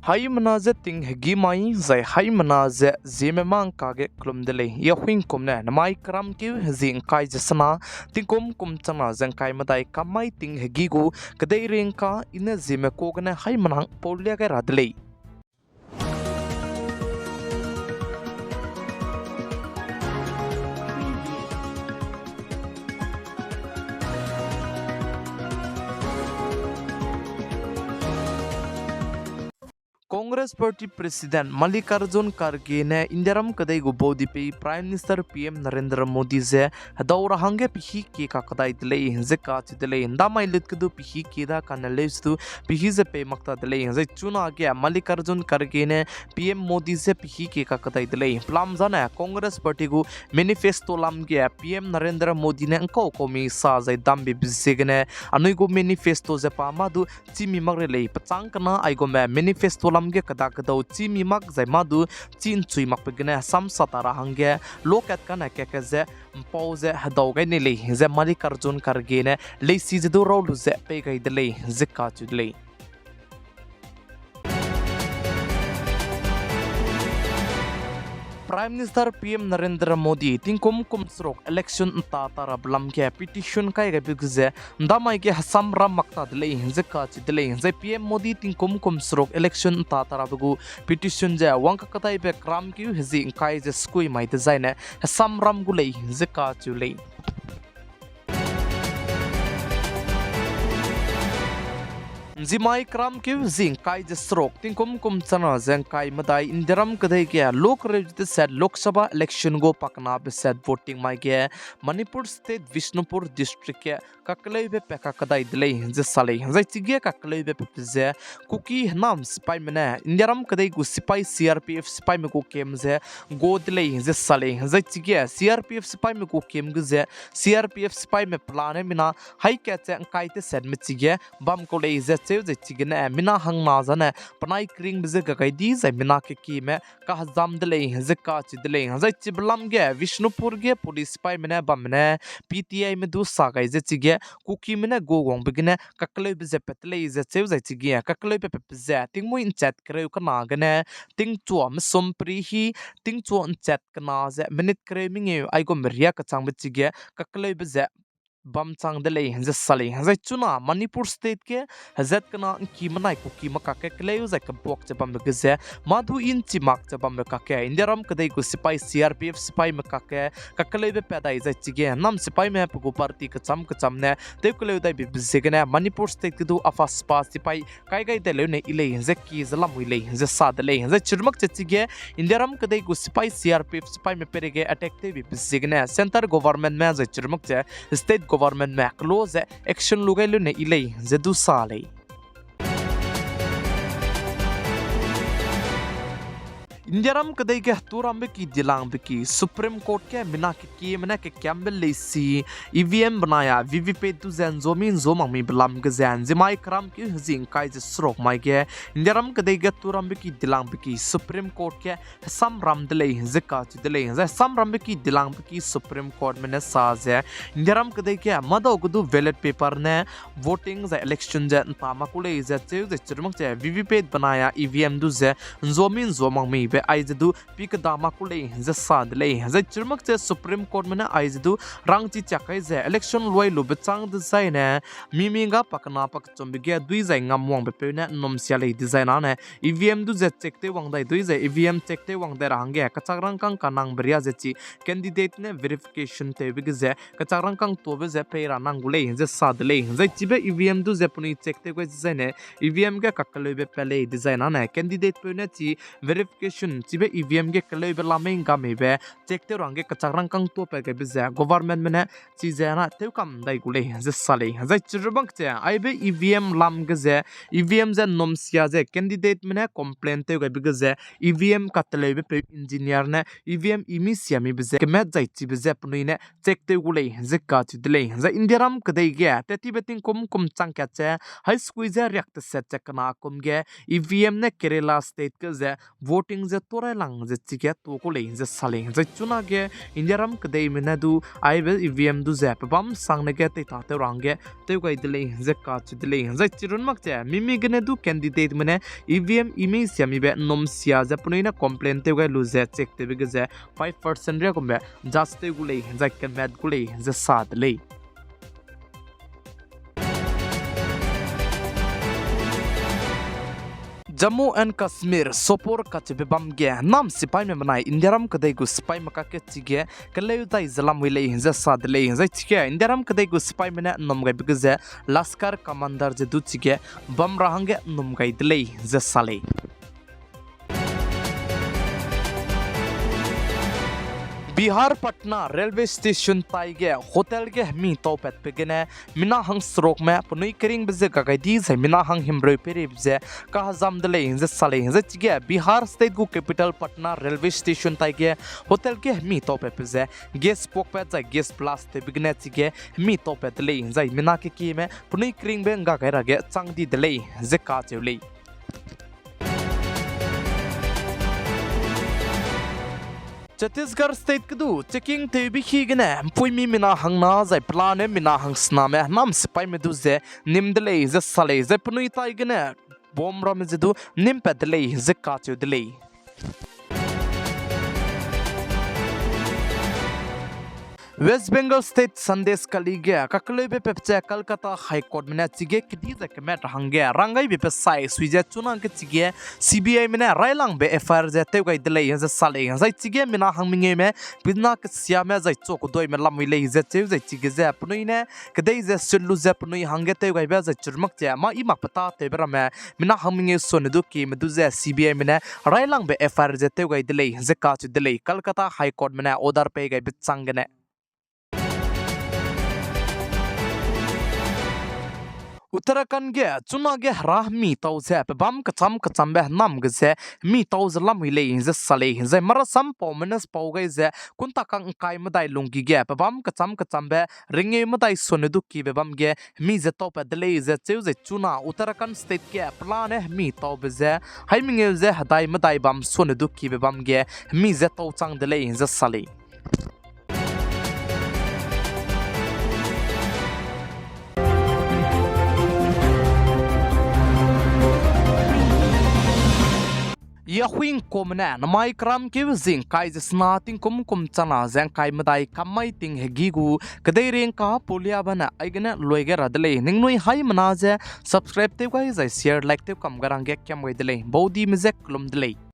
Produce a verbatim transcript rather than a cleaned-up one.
Haimena je ting hegî mai, zai haimena je Zeme mâ ngka ge kelum de lei. Yahuî kum ne namai keramkeu hezie ngkai ze sena, tingkum kum changna ze ngkai medai kam mai ting hegî gu kedeirei ngka I ne Zeme ka gene haimena pau lia gai ra de lei. Congress Party President Mallikarjun Kharge ne Indiaram kedei gu baudipei Prime Minister P M Narendra Modi je hedau ra hangge pehî kie kakedai de lei ze kacheu de lei. Ndamai lut ge du pehî kie da kane leu se du pehî ze pei mak ta de lei. Zai chunage Mallikarjun Kharge ne P M Modi je pehî kie kakedai de lei. Pelam zane Congress Party gu manifesto lam ge P M Narendra Modi ne ngkau kau mi sa zai dambebe ziegene anui gu manifesto ze pa mâ du chî mi mak rei lei. Pechâng kena aigumbe manifesto lam ge keda kedau chî mi mak zai mâ du chî nchui makbe gene hesam sa ta ra hangge lokat kane keke ze mpau ze hedau gai nei lei ze Mallikarjun Kharge ne leisi ze du rau lu ze pei gai de lei ze kacheu de lei. Prime Minister P M Narendra Modi tingkum kum seruk election nta ta rabe lam ge petition kai gaibe ge ze ndamai ge hesam ram mak ta de lei ze kacheu de lei. Zai P M Modi tingkum kum seruk election nta ta rabe gu petition ze wang kakedaibe keramkeu hezie ngkai ze sekui mai dezaine hesam ram gu lei ze kacheu lei. Nzimai keramkeu hezie ngkai ze seruk tingkum kum changna ze ngkai medai Indiaram kedei ge lu kereu ze deset Lok Sabha election gu pakenabe set voting mai ge Manipur State Bishnupur District ge kakeleube pat kakedai de lei ze sa lei. Zai chige kakeleube patbe ze Kuki henam sipaime ne Indiaram kedei gu sipai C R P F sipaime gu camp ze gu de lei ze sa lei. Zai chige C R P F sipaime gu camp ge ze C R P F sipaime pelane mina haî kat ze ngkai tesetme chige bam kau lei ze cheu zai chigene mina hangna zane penai keringbe ze gagai di zai mina kekieme kahezam de lei ze kacheu de lei. Zai chibe lam ge Bishnupur ge police sipaime ne bamme ne P T Ime du sa gai ze chige Kukime ne gu wangbe gene kakeleube ze pat de lei ze cheu zai chige kakeleube patbe ze tingmuî nchat kereu kena gene tingchua mesum peri hi tingchua nchat kena ze minute kereu mengeu aigumbe riâ kachangbe chige kakeleube ze bam chang de lei ze sa lei. Zai chuna Manipur State ge hezat kena ngki menai Kukime kakge keleu zai kebuak ze bambe ge ze mâ du inchi mak ze bambe kakge Indiaram kedei gu sipai C R P F sipaime kakge kakeleube pat dai zai chige nam sipaime pe gu party kecham kecham ne tewkeleu daibe ziegene Manipur State ge du AFSPA sipai kai gai dai leu ne yi lei ze ki ze lamui lei ze sa de lei. Zai chirumak ze chige Indiaram kedei gu sipai C R P F sipaime peireige attack tewbe ziegene centre governmentme zai chirumak ze state governmentme kelo ze action lu gai leu ne yi lei ze du sa lei. Indiaram kedei ge heturambe ki dilangbe ki Supreme Court ge mina kekieme ne kekiambe leisi E V M benai a V V P du ze nzuami nzua makmibe lam ge ze nzimai keramkeu hezie ngkai ze seruk mai ge Indiaram kedei ge heturambe ki dilangbe ki Supreme Court ge hesam ram de lei ze kacheu de lei. Zai hesam rambe ki dilangbe ki Supreme Courtme ne sa ze Indiaram kedei ge mâdau ge du ballot paper ne voting zai election ze nta mak ku lei ze cheu zai chirumak ze V V P benai a E V M du ze nzuami nzua makmibe aize du pi keda mak ku lei ze sa de lei. Zai chirumak ze Supreme Courtme ne aize du rangchi chiak kai ze election luai lube châng dezaine mimi ga pakena pakechumbe ge dui zai ngamwangbe peu ne nnum sia lei dezaine E V M du ze check tew wang dai dui zai E V M check tew wang dai ra hangge kachak rangkâng kanangbe riâ ze chi candidate ne verification tewbe ge ze kachak rangkâng tuabe ze pei ra nang gu lei ze sa de lei. Zai chibe E V M du ze penui check tew gai dezaine E V M ge kakeleube pat lei dezaine candidate peu ne chi verification chibe E V M ge keleube lamei nggameibe check tew ra hangge kachak rangkâng tuapat gaibe ze governmentme ne chize na tewkam dai gu lei ze sa lei. Zai chirumak ze aibe E V M lam ge ze E V M ze nnum sia ze candidateme ne complain tew gaibe ge ze E V M kateleube peu engineer ne E V M imi siamibe ze kemat zai chibe ze penui ne check tew gu lei ze kacheu de lei. Zai Indiaram kedei ge tettibe tingkum kum chang kat ze hai sekui ze riak teset ze kena kum ge E V M ne Kerala state ge ze voting ze ze tuâ railang ze chige tuâ ku lei ze sa lei. Zai chunage Indiaram kedeime ne du aibe E V M du ze pebâm sangne ge teitatew ra hangge tew gai de lei ze kacheu de lei. Zai chirun mak ze mimi gene du candidateme ne E V M imei siamibe ’nnum sia ze penui ne complain tew gai lu ze check tewbe ge ze five percent riagumbe judge tew gu lei zai kemat gu lei ze sa de lei. Jammu and Kashmir, Sopore kacheube bam ge nam sipaime benai Indiaram kedei gu sipaime kakge chige keleu dai ze lamui lei ze sa de lei. Zai chige Indiaram kedei gu sipaime ne ’nnum gaibe ge ze Lashkar Commander ze du chige bam ra hangge ’nnum gai de lei ze sa lei. Bihar Patna railway station taige hotel ge hemi taupatbe gene mina hangserukme penui keringbe ze ga gai di zai mina hanghimreu peireibe ze kahezam de lei ze sa lei. Zai chige Bihar state gu capital Patna railway station taige hotel ge hemi taupatbe ze gas puakpat zai gas blast tewbe gene chige hemi taupat de lei zai mina kekieme penui keringbe ’ngga gai ra ge chang di de lei ze kacheu lei. Chhattisgarh state ge du checking tewbe hi gene ’mpuimi mina hangna zai pelane mina hangsename nam sipaime du ze nîm de lei ze sa lei. Zai penui taigene bomb ramme ze du nîmpat de lei ze kacheu de lei. West Bengal state Sandesh Khali ge kakeleube pepche Kolkata High Courtme ne chige kedi ze kemat ra hangge ranggaibe pe sai sui ze chunage chige C B Ime ne railangbe F I R ze tew gai de lei ze sa lei. Zai chige mina hangmengeume pina kesiame zai chu keduaime lamui lei ze cheu zai chige ze penui ne kedei ze sut lu ze penui hangge tew gaibe zai chirmak che mâ i mak petâ tewbe ramme mina hangmengeu sone du kieme du ze C B Ime ne railangbe F I R ze tew gai de lei ze kacheu de lei Kolkata High Courtme ne order pei gaibe chang gene. Uttarakhand ge chunage hera hemi tau ze pebâm kechâm kechâmbe nam ge ze hemi tau ze lamui lei ze sa lei. Zai marasam paume ne pau gai ze kuntakang ’ngkai medai lungki ge pebâm kechâm kechâmbe ringeu medai sone du kiebe bam ge hemi ze taupat de lei ze cheu zai chuna Uttarakhand state ge pelane hemi taube ze haimengeu ze hedai medai bam sone du kiebe bam ge hemi ze tau chang de lei ze sa lei. Yahui ’ngkume ne namai keram keu zing kai ze sena tingkum kum chana ze ’ngkai medai kam mai ting hegi gu kedeirei ’ngka puliabe ne aigene lui gai ra de lei. Ningnui haimena ze subscribe tew gai zai share like tew kam gai ra hangge kiam gai de lei. Baudime ze kelum de lei.